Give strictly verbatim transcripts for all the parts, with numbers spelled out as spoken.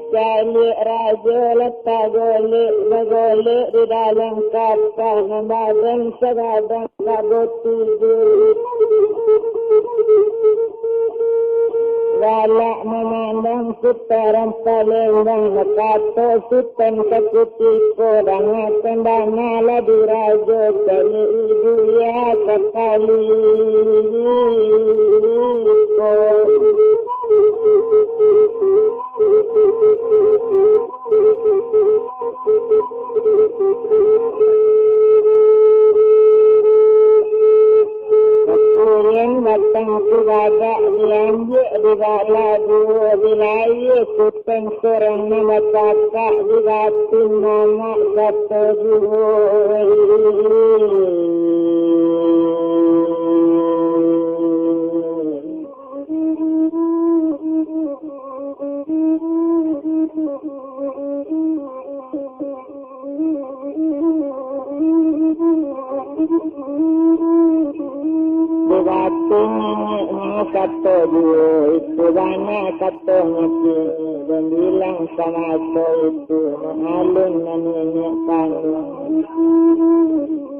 Caliak rajo lah tagolek, bagolek di dalam kapa, nan badan sagadang kabuah tujuah. Galak mamandang putaran Palembang, bakato Sutan sakutiko, dangakan bana lah dirajo, caliak iduia sakali ko. Kukulian batang cubadak diambiak di bala duo, dilayie Sutan surang nan bacakak di batin mamak sato juo. Di batin niniak nyo sato juo, itu bana katonyo kini, den bilang samaso itu, nak alun nan niniak kanduang.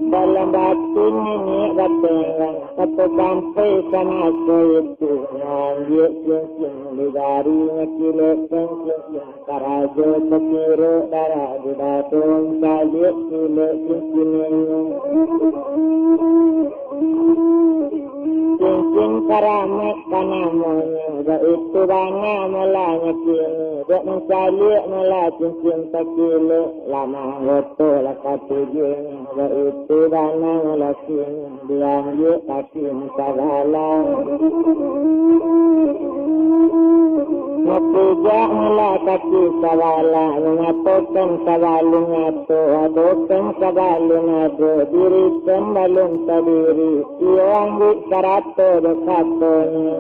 Dalam batin niniak batenggang, kato sampai samaso itu, nyo ambiak cincin di jarinyo, kilek cincin. Karajo sakiro darah di dado, caliak kilek cincin inyo. Cincin karamaik ka namonyo, baitu bana malah nyo kini, dek mancaliak malah cincin takilek, lamah oto lah katujuahnyo, baitu bana malah kini. Diambiak kaki sabala. Mukijak mula kaki sabala, mangatokan sabalun ngato, adokan sabalun ado, dirikan balun tadiri, iyo ambiak sarato jo katonyo.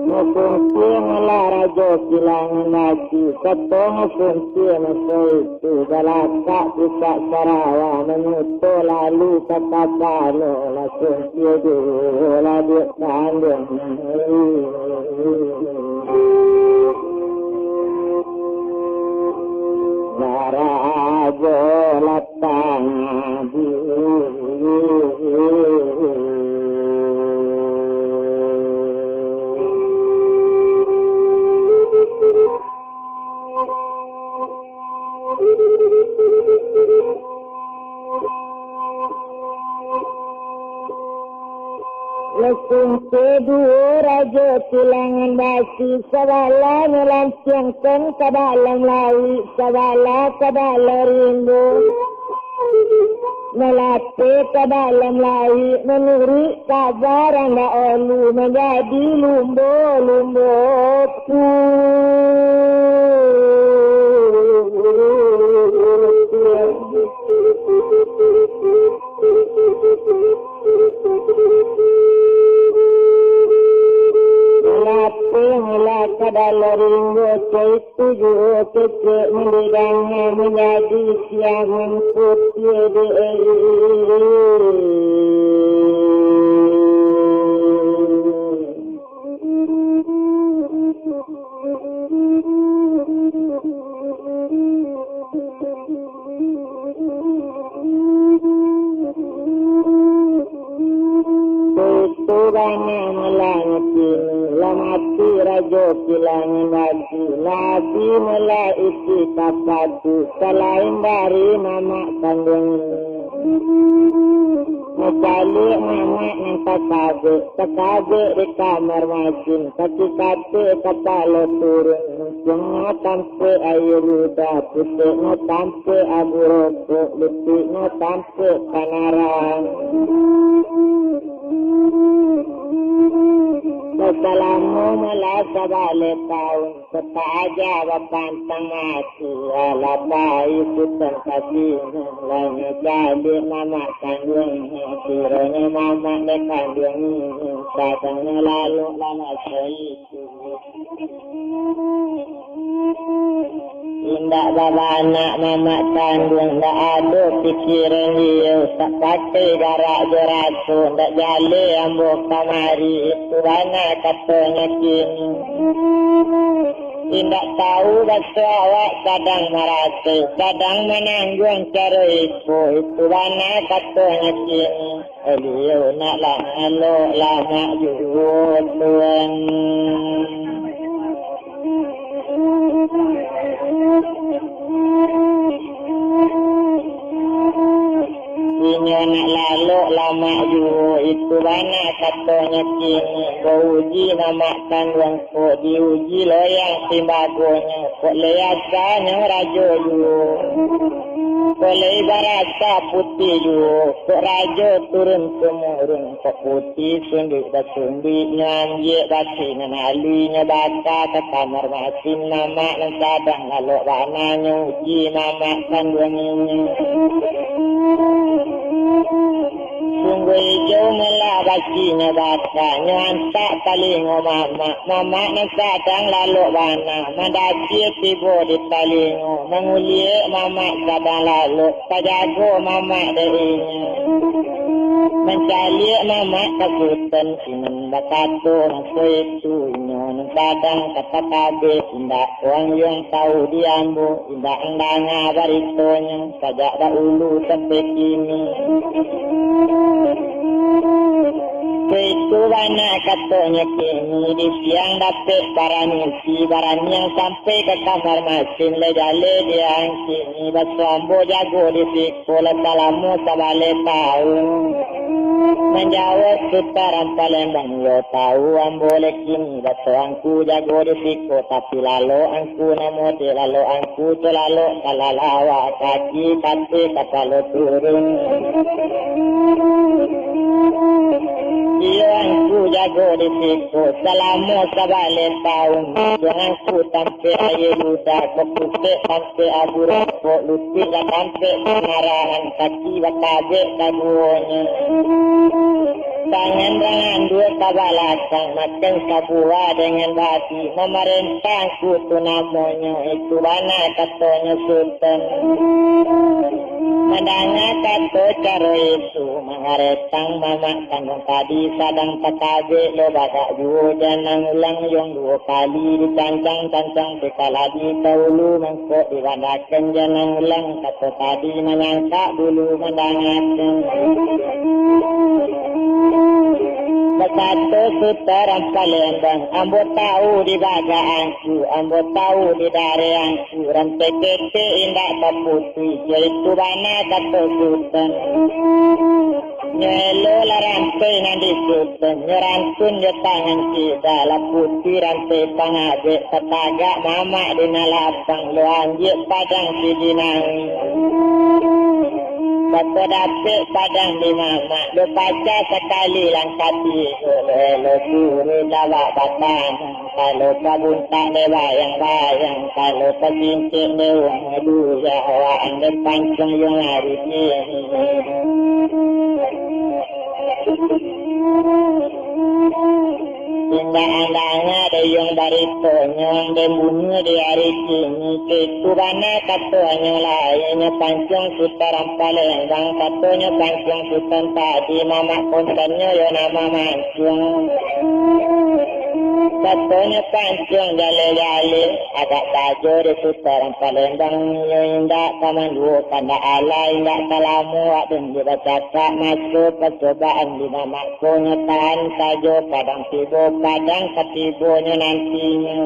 Musuntiang mula rajo kilangan basi, katonyo suntiang maso itu, balakak pucak sarawa, manuto lalu ka kapalo, lah suntiang juo lah diak kanduang. Lah rajo lah Lasungke duo rajo kilangan basi, sabalah malampiangkan ka dalam lauik, sabalah ka dalam rimbo. Malapeh ka dalam lauik, manuruik kaba nan dahulu, manjadi lumbo-lumbo putiah. Malapeh mula ka dalam rimbo, cai Tujuah kecek mandidangnya manjadi siaman putiah di. Itu bana malah kini, lah mati rajo kilangan basi, lah abih malah isi kapatu, salain dari mamak kanduang. Mancaliak mamak nan takabek, takabek di kamar masin, kaki katek kapalo turun, untuangnyo tampek aia ludah, puteknyo tampek abu rokok, lutiknyo tampek panarang. Basalamo malah sabaleh taun, kota aja bapantang mati, alah pai Sutan Kasino, lah nyo caliak mamak kanduangnyo, kironyo mamak nan kanduangnyo, sadang nyo lalok lah maso itu. Indak babanak mamak kanduang, ndak ado pikiran iyo, sak pakai garak jo raso, ndak jaleh ambo kamari, itu bana katonyo kini. Indak tahu baso awak sadang marasai, sadang manangguang caro iko, itu bana katonyo kini. Baliau nak lalok lamak juo, Tuan. Inyo nak lalok lamak juo, itu bana katonyo kini. Bauji mamak kanduang ko, diuji loyang timbagonyo. Kok lai asanyo rajo juo, kok lai barasa putiah juo, kok rajo turun tumurun, kok putiah sunduik basunduik, nyo ambiak basi nan alui, nyo baka ka kamar masin mamak nan sadang lalok bana, nyo uji mamak kanduang inyo. Sungguah ijau melah basinyo baka, nyo antak talingo mamak. Mamak nan sadang lalok bana, madacia tibo di talingo, manguliak mamak sadang lalok, tajago mamak dek inyo. Mancaliak mamak ka Sutan, sinan bakato mangko itu, inyo nan sadang ka takabek, indak wang yuang tahu di ambo, indak andanga baritonyo. Sajak dahulu sampai kini. Baitu bana katonyo kini, di siang dapek paramisi, baraniang sampai ka kamar masin, lai jaleh diang kini, baso ambo jago di siko lah salamo sabaleh taun. Manjawab Sutan Palembang, iyo tahu ambo lai kini, baso angku jago di siko, tapi lalok angku namo dek lalok angku. Angku tu lalok ka lalawa, kaki tapi kapalo turun. Iyo angku jago di siko salamo sabaleh taun. Suang angku tampek aia ludah, kok putek tampek abu rokok, lutuik lah tampek pangarahan, kaki bakabek kaduonyo. Tangan ranganduah ka balakang, makan sabuah dengan babi, mamarentah angku tu namonyo, itu bana katonyo Sutan. Mandanga kato caro itu, mangaretang mamak kanduang tadi, sadang takabek lo bagak juo, janang ulang yong duo kali, dicancang-cancang tikaladi ka ulu mangkok, dibandakan janang ulang kato tadi, manyangkak bulu mandangakan. Bakato Sutan Palembang, ambo tahu di bagak angku, ambo tahu di dareh angku, rantai ketek indak taputuih, iyo itu bana kato Sutan. Nyo elo lah rantai nan di Sutan, nyo rantun jo tangan kida, lah putuih rantai pangabek, tatagak mamak di nan lapang, lo ambiak padang di dinangi. Bako dapek padang di mamak, lo pacah sakali langkah tigo, lo elo sureh dawak batang. Kalau ka buntak dek bayang-bayang, kalau ka sincik dek umah duya, awak andai pancung yuang ari kini. Indak andanga dek yuang baritonyo, andai bunuah di ari kini. Itu bana katonyo lai, nyo pancung Sutan Palembang, katonyo pancung Sutan tadi, mamak kontannyo yo nama man- Katonyo pancung jaleh-jaleh, agak sajo di Sutan Palembang, nyo indak ka manduo kandak alah, indak ka lamo wak den di bacakak, maso pacobaan di mamak ko, nyo tahan sajo, padang tibo, padang ka tibonyo nantinyo.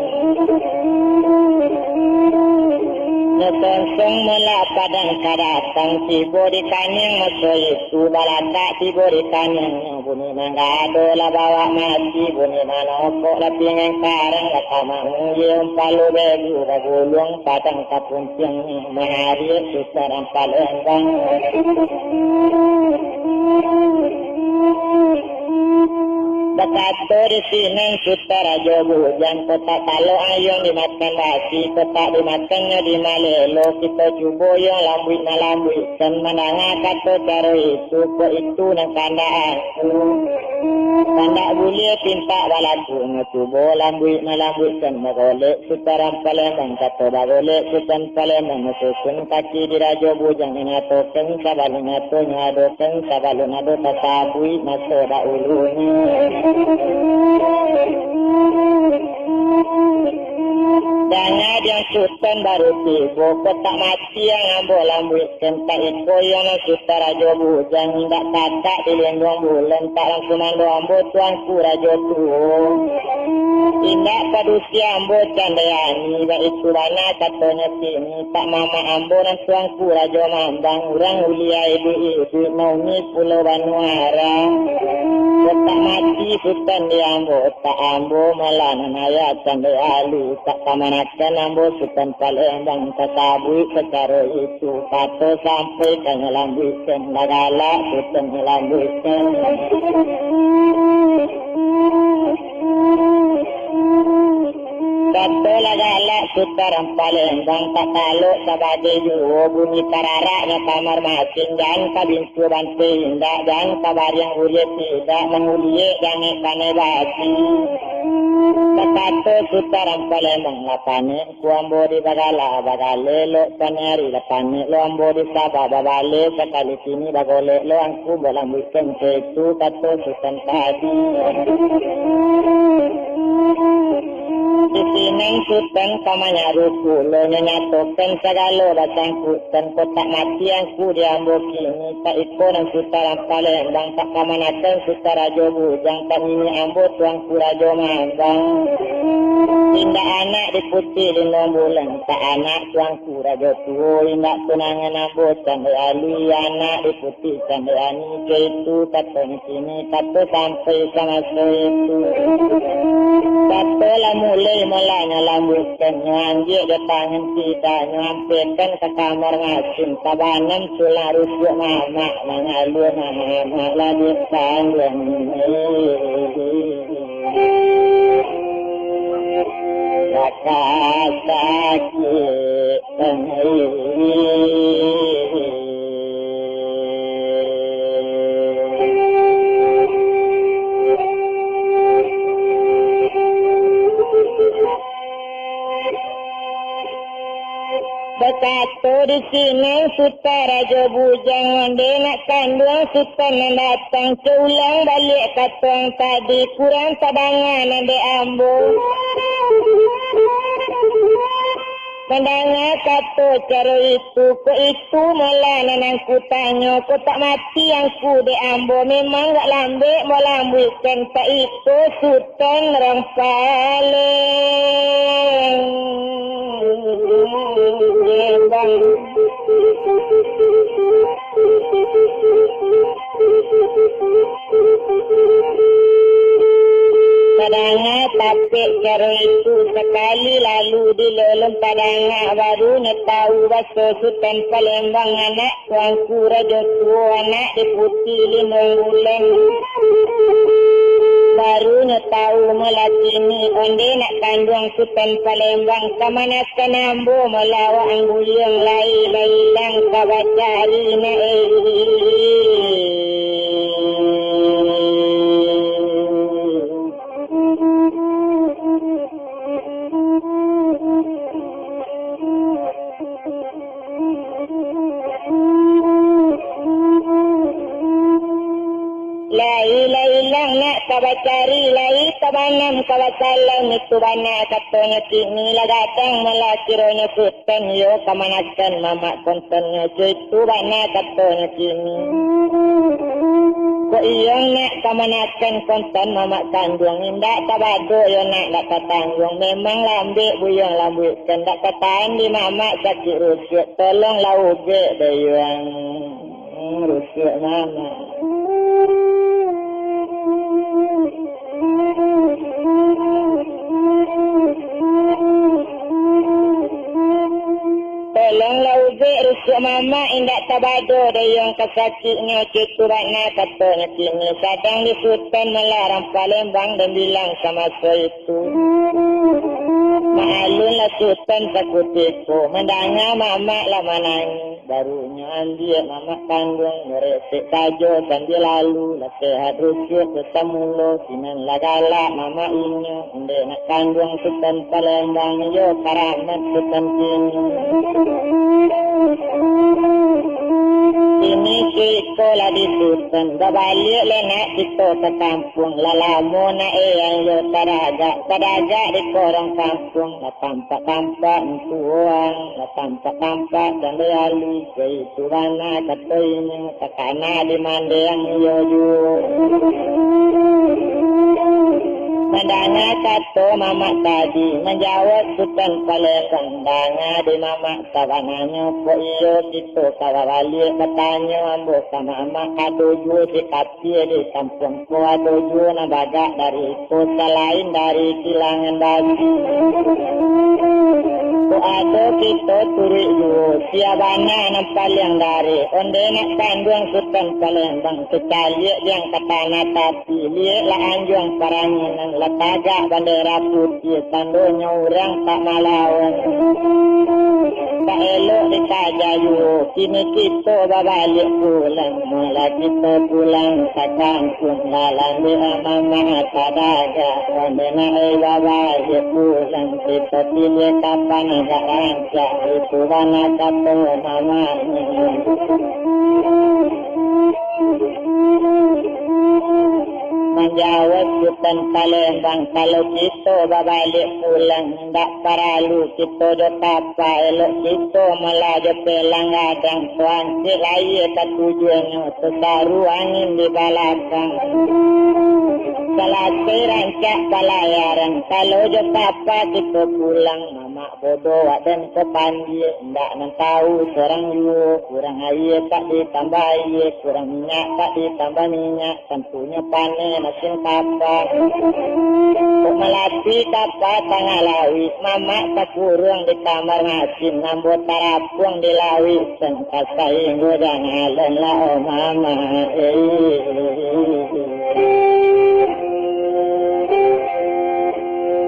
Nyo songsong mula padang ka datang, tibo di kaniang maso itu, balakak tibo di kaniangnyo. Bunyi manggado lah bawak mati, bunyi manokok lah pinggan karang, lah ka mauyie umpalo begu bagulung, padang ka puntiang mahariak Sutan Palembang. Bakato di sinan Sutan Rajo Bujang, kotak talok ayuang dimakan basi, kotak dimakannyo di malelo, kito cubo yuang lambuik malambuikkan, mandanga kato caro itu, kok itu nan kandak Kandak buliah pintak balaku, nyo cubo lambuik malambuikkan bagolek Sutan Palembang, kato bagolek Sutan Palembang, masusun kaki di Rajo Bujang, nyatokan sabalun nyato, nyo adokan sabalun ado, tasabuik maso dahulunyo. Danga diang Sutan baru tibo, kok tak mati ang ambo lambuikkan, tak iko iyo nan Sutan Rajo Bujang, indak katak di lindung bulan, tak langsuang mando ambo tuanku Rajo Tuo. Indak padusi ambo Candayani, baitu bana katonyo kini, tak mamak ambo nan tuanku Rajo Mambang, urang uliai di Naungi pulo banuara. Kok tak mati Sutan di ambo, tak ambo malah nan ayah Candayani, tak kamanakan ambo Sutan Palembang, tatabuik sacaro itu, kato sampai kanyo lambuikkan, lah galak Sutan nyo lambuikkan. Kato lah galak Sutan Palembang, tak talok sabagai juo, bunyi tararaknyo kamar masin, jan ka bintua bantai indak, jan ka bariang buliah tidak, manguliak jangek panai basi. Bakato Sutan Palembang, lah panek ku ambo di bagala, bagale lok panari, lah panek lo ambo di Sabah, babale sakali kini bagolek lo angku, balambuikkan caitu, kato Sutan tadi. Di sinan Sutan ka manyaru pulo, nyo nyatokan sagalo basangkutan, kok tak mati angku di ambo kini, tak iko nan Sutan Palembang, tak kamanakan Sutan Rajo Bujang, tak nini ambo tuanku Rajo Mambang. Indak anak di Puti Lindung Bulan, tak anak tuanku Rajo Tuo, indak tunangan ambo Candayani, anak di Puti Candayani, caitu katonyo kini, kato sampai samaso itu. Kato lah mulai malah nyo lambuikkan, nyo anjiak jo tangan kida, nyo ampekan ka kamar masin, ka banam tulang rusuak mamak, mangalua mamak lah di panggung. Sakasakik. Bakato di sinan Sutan Rajo Bujang, onde nak kanduang Sutan nan datang, co ulang baliak kato ang tadi, kurang tadanga nan dek ambo. Mandanga kato caro itu, kok itu malah nan angku tanyo, kok tak mati angku dek ambo, memang gak lambek malambuikkan, tak iko Sutan Rampalembang. Tadanga tapek caro itu sakali, lalu dilolong tadanga, baru nyo tau baso Sutan Palembang, anak tuanku Rajo Tuo, anak di Puti Lindung Bulan. Baru nyo tau malah kini, onde nak kanduang Sutan Palembang, kamanakan ambo malah waang buyuang, lai-lai ilang ka bacari nak, eh. Lai-lai ilang nak ka bacari, lai tabanam ka basalam, itu bana katonyo kini, lah gadang malah kironyo Sutan, iyo kamanakan mamak kontonnyo, co itu bana katonyo kini. Kok iyo nak kamanakan kontan mamak kanduang, indak tabado iyo nak, indak tatangguang, memang lambek buyuang lambuikkan, indak tatahan di mamak sakik rusuak, tolonglah ubek dayuang. Hmm, rusuak mamak. Tolonglah ubek rusuak mamak, indak tabado dayuang ka sakiknyo, co itu bana katonyo kini, sadang di Sutan malarang Palembang dan bilang samaso itu. Maalunlah Sutan sakutiko, mandanga mamak lah manangih. Baru nyo ambiak mamak kanduang, nyo resek sajo sambia lalu, lah sehat rusuak samulo, sinan lah galak mamak inyo, ondeh nak kanduang Sutan Palembang, iyo karamat Sutan kini. Kini suiko lah di Sutan, babaliak lai nak kito ka kampuang. Lah lamo nak eyang yo tadagak, tadagak di korong kampuang. Lah tampak-tampak tuo ang, lah tampak-tampak jando aluih. Baitu bana kato inyo, takana di mandiang iyo juo. Mandanga kato mamak tadi, manjawab Sutan Palembang, danga di mamak. Sabananyo kok iyo kito ka babaliak batanyo ambo ka mamak, ado juo si kapia di kampuang ko, ado juo nan bagak dari ko, salain dari kilangan basi. Kok ado kito turuik juo, sia bana nan paliang dareh, onde nak kanduang Sutan Palembang, kecaliak diang ka tanah tapi. Lieklah anjuang paranginan, lah tagak bandera putiah, tandonyo urang tak malawan. Tak elok dikaja juo, kini kito babaliak pulang. Mula kito pulang ka kampuang, dalam di mamak tadagak. Pandai nak babaliak pulang, kito piliah kapan agak rancak. Itu bana kato mamaknyo. Manjawab Sutan Palembang, kalau kito babaliak pulang, indak paralu kito jo kapa, elok kito malah jo pelang gadang, tuangkik layie ka tujuahnyo, tasaru angin di balakang. Salasai rancak palayaran, kalau jo kapa kito pulang, mamak bodoh wak den ko pandia, indak nan tahu surang juo, kurang aia tak ditambah aia, kurang minyak tak ditambah minyak, tantunyo paneh masin kapa. Kok malapui kapa tangah lauik, mamak takuruang di kamar masin, ambo tarapuang di lauik, sangka sainggo jangalan lah, oh mamak, eh.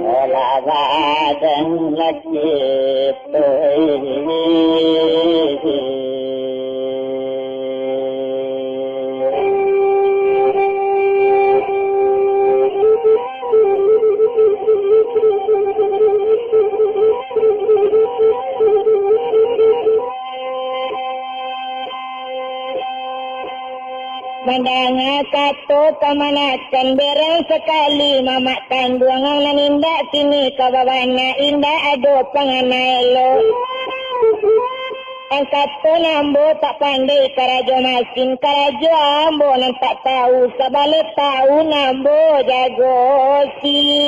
Olah badan laki. Mandanga kato kamanakan, berang sakali mamak kanduang, nan indak kini ka babana, indak ado pangana elok. Angkato nan ambo tak pandai karajo masin, karajo ambo nan tak tahu, sabaleh tahun ambo jago sinan.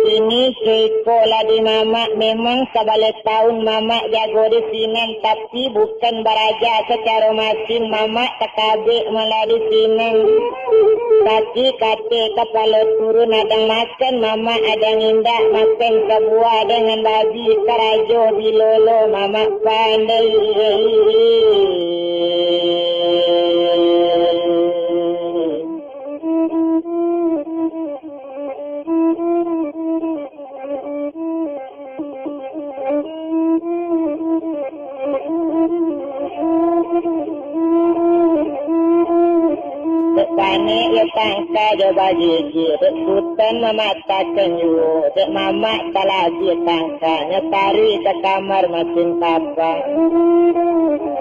Kini suiko lah di mamak, memang sabaleh tahun mamak jago di sinan, tapi bukan baraja sacaro masin, mamak takabek malah di sinan. Kaki katek kapalo turun, adang makan mamak, adang indak makan sabuah dengan babi, karajo bilolo mamak pandai. Dek panek yo tangka jo bagigi, dek Sutan mamak takkan juo, dek mamak talabiah tangkanyo, taruih ka kamar masin kapa.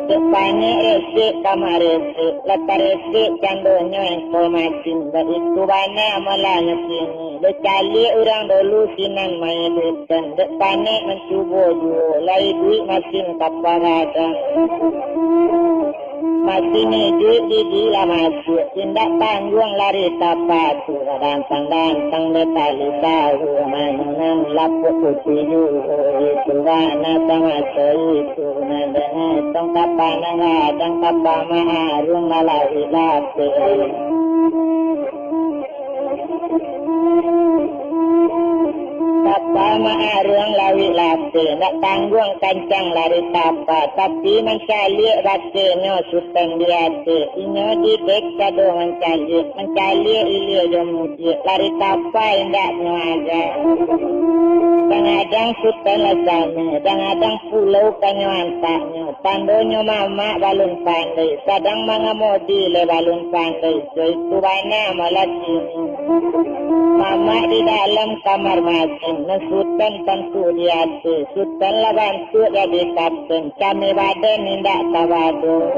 Dek panek resek kamar resek, lah taresek candonyo engko masin. Baitu bana malah nyo kini, dek caliak urang dulu sinan maiduikkan, dek panek mancubo juo, lah iduik masin kapa gadang. Masin iduik gigi lah masuak, indak tangguang lari kapa tu. Dantang-dantang dek tali sawu, mainan lapuak putih juo. Itu bana samaso itu, nan dek ngetong kapa nan gadang, kapa maaruang lalauik lapeh. Kapa maaruang lauik lapeh, ndak tangguang kancang lari kapa, tapi mancaliak bakenyo Sutan di ateh. Inyo didek sado mancaliak, mancaliak ilia jo mudiak, lari kapa indak nyo aja. Dangadang Sutan lah same, dangadang pulau kanyo antaknyo. Tandonyo mamak balun pandai, sadang mangamodi lai balun pandai. Jo itu bana malah kini. Mamak di dalam kamar masin, nan Sutan tantu di ateh. Sutan lah bantuak jadi kapten, kami badan indak tabado.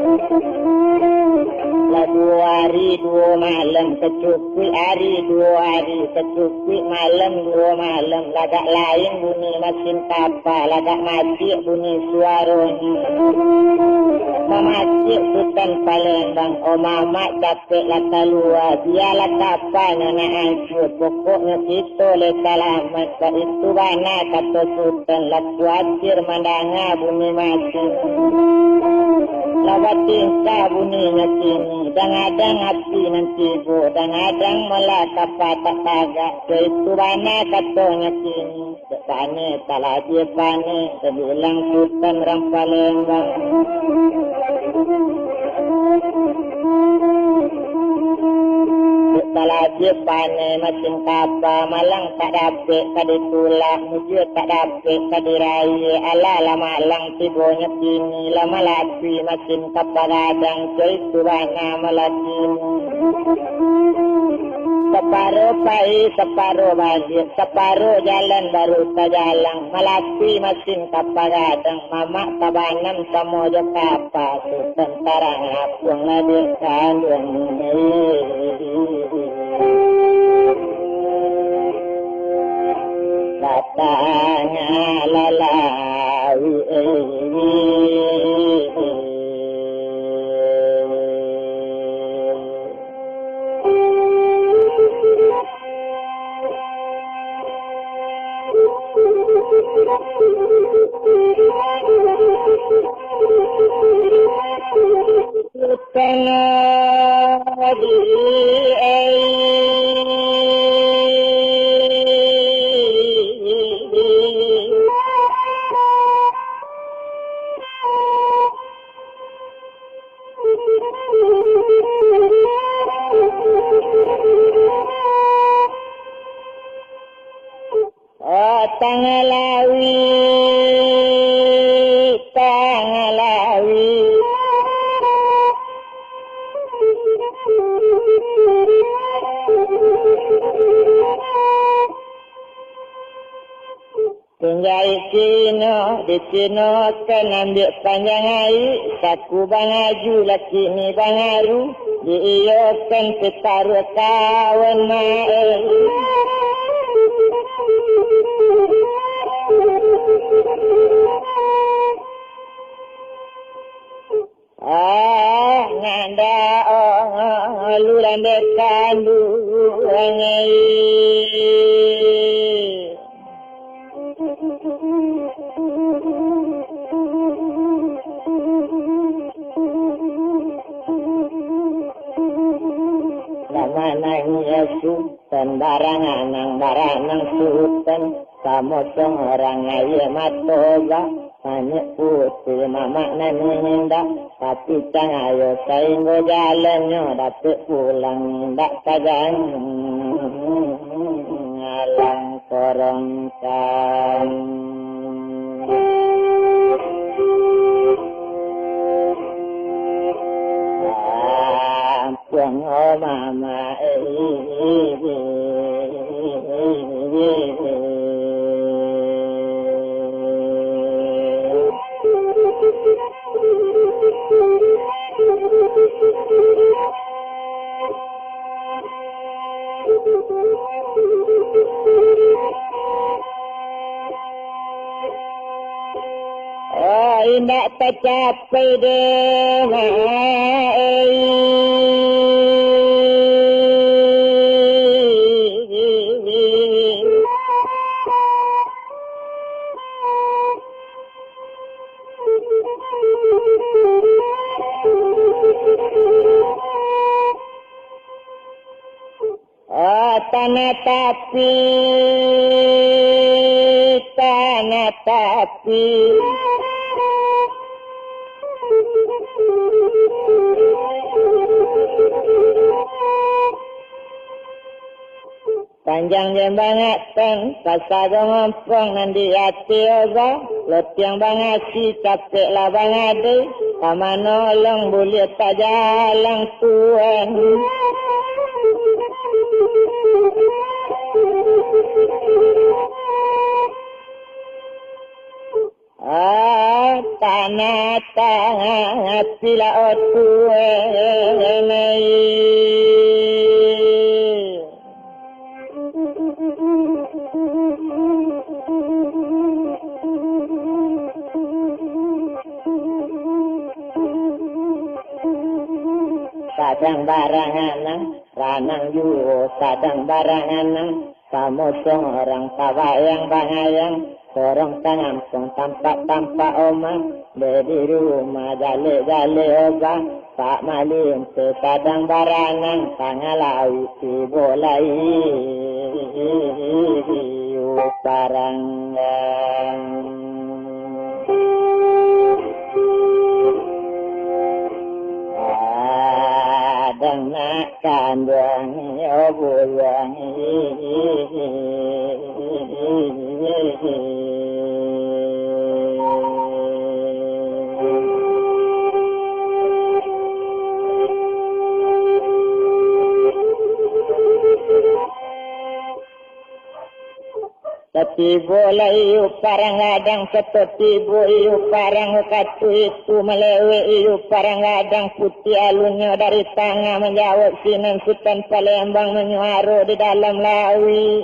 Lah duo ari duo malam, sacukuik ari duo ari, sacukuik malam duo malam, lagak lain bunyi masin kapa, lagak maciek bunyi suaronyo. Mamaciek Sutan Palembang, oh mamak capek lah kalua, bialah kapanyo nak ancua, pokoknyo kito lai salamaik. Baitu bana kato Sutan, lah kuatir mandanga bunyi masin. Lah batingkah bunyinyo kini, dangadang api nan tibo, dangadang malah kapa tak tagak. Baitu bana katonyo kini, dek paneh talabiah paneh, tabilang Sutan urang Palembang. Dek talabiah paneh masin kapa, malang tak dapek ka ditulak, mujua tak dapek ka diraih. Alah lah malang tibonyo kini, lah malakui masin kapa gadang, jo itu bana malah kini. Saparo pai, saparo baliak, saparo jalan baru tajalang, malakui masin kapa gadang, mamak tabanam samo jo kapa, Sutan tarang apuang lah dek kanduang. Datang lalawi. Oh, tangah lawi, tangah lawi. Tinggai Cino, di Cino kan ambiak panjang ai, saku bangaju laki ni bangaru, di iyo kan pitaruah kawan maai. Ah, nanda, oh, lu lambe kanduang ai. Lah manangih Sutan, baranang, baranang Sutan, samocong urang aia mato ba. Panyek putih mamak nan indak, tapi cahayo sainggo jalannyo dapek pulang indak ka jan alang korongkang. Ampuang o mamak, eh. Oh, indak tacapai dek, mak, eh. Oh, tanah tapi, tanah tapi. Panjang jan bangatan, pasago ngompong nan di ati oba, lotiang bangasi, capek lah bangadai, ka mano long buliah tajalang tuan. Ah, tanah tangah pila otuenai. Sadang baranganang, ranang juo sadang baranganang. Samo sorang tabayang-bayang, sorang tangampang tampak-tampak omah, dek di rumah jaleh-jaleh obah, Pak Malin tu sadang baranang, tangah lauik tibo lai parang. Adang nak kanduang yo buyuang. Satibo lah iyu parang gadang, sato tibo iyu parang wakatu itu malewek iyu parang gadang putiah alunnyo dari tangah manjawab sinan Sutan Palembang manyuaro di dalam lauik.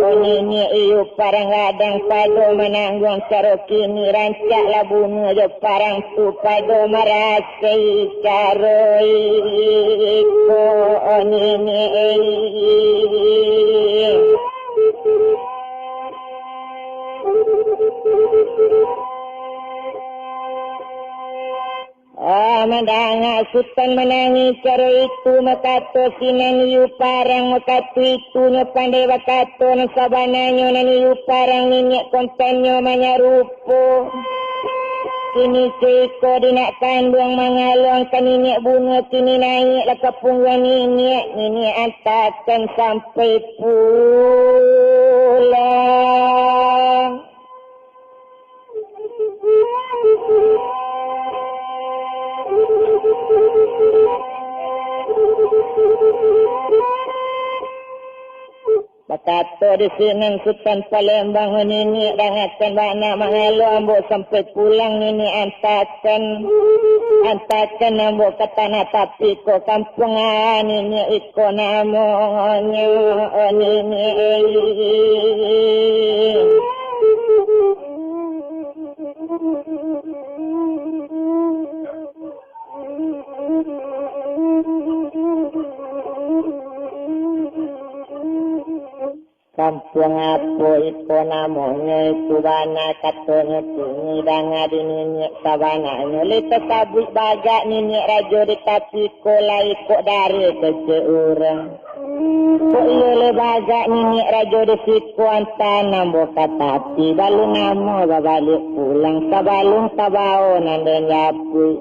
Oh niniak iyu parang gadang pado manangguang caro kini rancaklah bunuah jo parang tu pado maras Caro iko niniak. Ah, mandanga Sutan manangih caro itu, makato sinan iyu parang, makato itu nyo pandai bakato, nan sabananyo nan iyu parang niniak kontannyo manyarupo. Kini ciko di nak kanduang mangaluang ka niniak bunuah, kini naiaklah ka pungguang niniak, niniak antakan sampai pulang. Bakato di sinan Sutan Palembang, niniak dangakan bana mangalo ambo sampai pulang, niniak antakan, antakan ambo ka tanah tapi ko kampuang, ah, niniak iko namonyo, oh, niniak. Kampuang apo iko namonyo itu bana, katonyo kini danga di niniak sabananyo. Lai tasabuik bagak niniak rajo di tapi ko lai kok dari kecek urang. Kok iyo lai bagak niniak rajo di siko antaan ambo ka tapi, balun namo babaliak pulang, sabalun tabao nan den japuik.